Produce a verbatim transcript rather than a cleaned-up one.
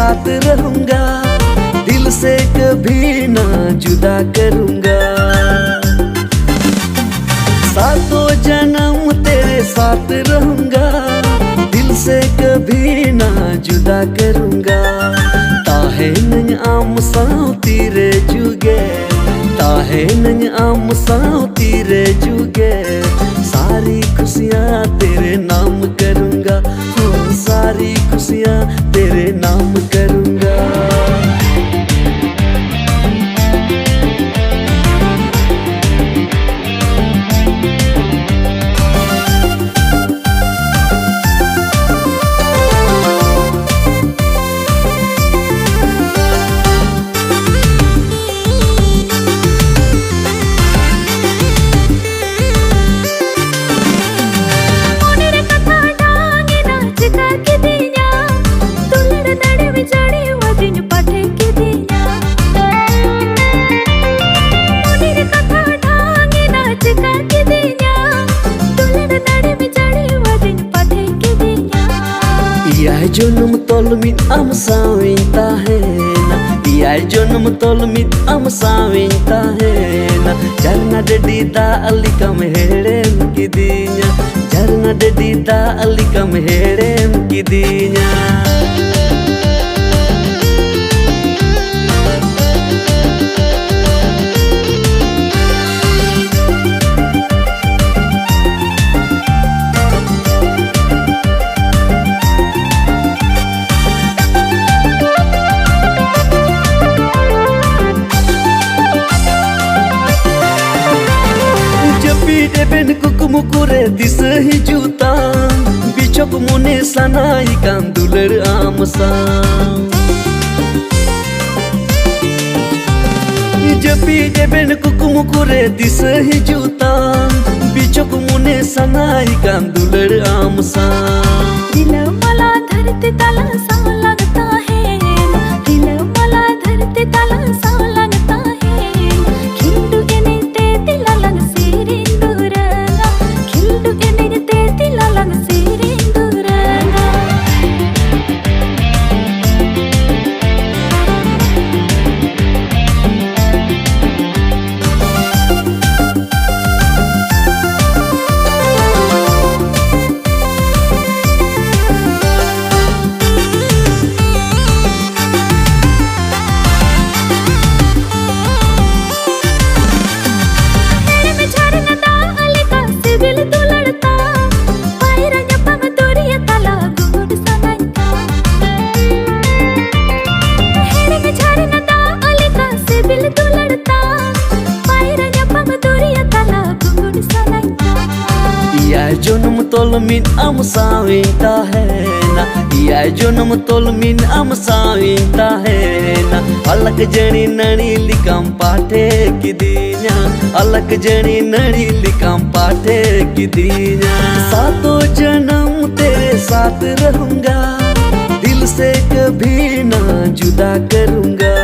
साथ रहूंगा, दिल से कभी ना जुदा करूंगा। सातों जन्म तेरे साथ रहूंगा, दिल से कभी ना जुदा करूंगा। ताहे नंग आम साव तीरे जुगे, ताहे नंग आम साव तीरे जुगे। सारी खुशियाँ तेरे नाम करूंगा, हाँ, सारी खुशियाँ तेरे नाम करूंगा। ᱢᱚᱱᱮ ᱨᱮ ᱠᱟᱛᱷᱟ ᱰᱟᱝ ᱮᱱᱟ, ᱪᱤᱠᱟ ᱠᱤᱫᱤᱧᱟ? ᱫᱩᱞᱟᱹᱲ ᱫᱟᱲᱮᱢ ᱡᱟᱹᱲᱤᱣᱟᱫᱤᱧ, ᱯᱟᱴᱷᱮ ᱠᱤᱫᱤᱧᱟ᱾ ᱢᱚᱱᱮ ᱨᱮ ᱠᱟᱛᱷᱟ ᱰᱟᱝ ᱮᱱᱟ, ᱪᱤᱠᱟ ᱠᱤᱫᱤᱧᱟ? ᱫᱩᱞᱟᱹᱲ ᱫᱟᱲᱮᱢ ᱡᱟᱹᱲᱤᱣᱟᱫᱤᱧ, ᱯᱟᱴᱷᱮ ᱠᱤᱫᱤᱧᱟ᱾ ᱮᱭᱟᱭ ᱡᱚᱱᱚᱢ ᱛᱚᱞ ᱢᱤᱫ ᱟᱢ ᱥᱟᱶᱤᱧ ᱛᱟᱦᱮᱱᱟ, ᱮᱭᱟᱭ ᱡᱚᱱᱚᱢ ᱛᱚᱞ ᱢᱤᱫ ᱟᱢ ᱥᱟᱶᱤᱧ ᱛᱟᱦᱮᱱᱟ᱾ ᱡᱷᱟᱨᱱᱟ ᱰᱟᱹᱰᱤ ᱫᱟᱜ ᱞᱮᱠᱟᱢ ᱦᱮᱲᱮᱢ ᱠᱤᱫᱤᱧᱟ, ᱡᱷᱟᱨᱱᱟ ᱰᱟᱹᱰᱤ ᱫᱟᱜ ᱞᱮᱠᱟᱢ ᱦᱮᱲᱮᱢ ᱠᱤᱫᱤᱧᱟ᱾ ᱡᱟᱹᱯᱤᱫ ᱮᱵᱷᱮᱱ ᱠᱩᱠᱢᱩ ᱠᱚᱨᱮ ᱫᱤᱥᱟᱹ ᱦᱤᱡᱩᱜ ᱛᱟᱢ, ᱵᱤᱪᱷᱚᱠ ᱢᱚᱱᱮ ᱥᱟᱱᱟᱭ ᱠᱟᱱ ᱫᱩᱞᱟᱹᱲ ᱟᱢ ᱥᱟᱶ᱾ ᱡᱟᱹᱯᱤᱫ ᱮᱵᱷᱮᱱ ᱠᱩᱠᱢᱩ ᱠᱚᱨᱮ ᱫᱤᱥᱟᱹ ᱦᱤᱡᱩᱜ ᱛᱟᱢ, ᱵᱤᱪᱷᱚᱠ ᱢᱚᱱᱮ ᱥᱟᱱᱟᱭ ᱠᱟᱱ ᱫᱩᱞᱟᱹᱲ ᱟᱢ ᱥᱟᱶ᱾ ᱨᱤᱞᱟᱹᱢᱟᱞᱟ ᱫᱷᱟᱹᱨᱛᱤ ᱛᱟᱞᱟ ᱥᱟᱶ ᱞᱟᱝ ᱛᱟᱦᱮᱱ, ᱨᱤᱞᱟᱹᱢᱟᱞᱟ ᱫᱷᱟᱹᱨᱛᱤ ᱛᱟᱞᱟ ᱥᱟᱶ ᱞᱟᱝ ᱛᱟᱦᱮᱱ᱾ ᱠᱷᱤᱞᱰᱩ ᱮᱱᱮᱡ ᱛᱮ ᱛᱤᱞᱟ ᱞᱟᱝ ᱥᱮᱨᱮᱧ ᱫᱩᱨᱟᱹᱝᱟ, ᱠᱷᱤᱞᱰᱩ ᱮᱱᱮᱡ ᱛᱮ ᱛᱤᱞᱟ ᱞᱟᱝ ᱥᱮᱨᱮᱧ ᱫᱩᱨᱟᱹᱝᱟ᱾ ᱛᱚᱞ ᱢᱤᱫ ᱟᱢ ᱥᱟᱶᱤᱧ ᱛᱟᱦᱮᱱᱟ, ᱮᱭᱟᱭ ᱡᱚᱱᱚᱢ ᱛᱚᱞ ᱢᱤᱫ ᱟᱢ ᱥᱟᱶᱤᱧ ᱛᱟᱦᱮᱱᱟ᱾ ᱟᱞᱟᱠ ᱡᱟᱹᱲᱤ ᱱᱟᱹᱲᱤ ᱞᱮᱠᱟᱢ ᱯᱟᱴᱷᱮ ᱠᱤᱫᱤᱧᱟ, ᱟᱞᱟᱠ ᱡᱟᱹᱲᱤ ᱱᱟᱹᱲᱤ ᱞᱮᱠᱟᱢ ᱯᱟᱴᱷᱮ ᱠᱤᱫᱤᱧᱟ᱾ सातों जन्म तेरे साथ रहूंगा, दिल से कभी ना जुदा करूंगा।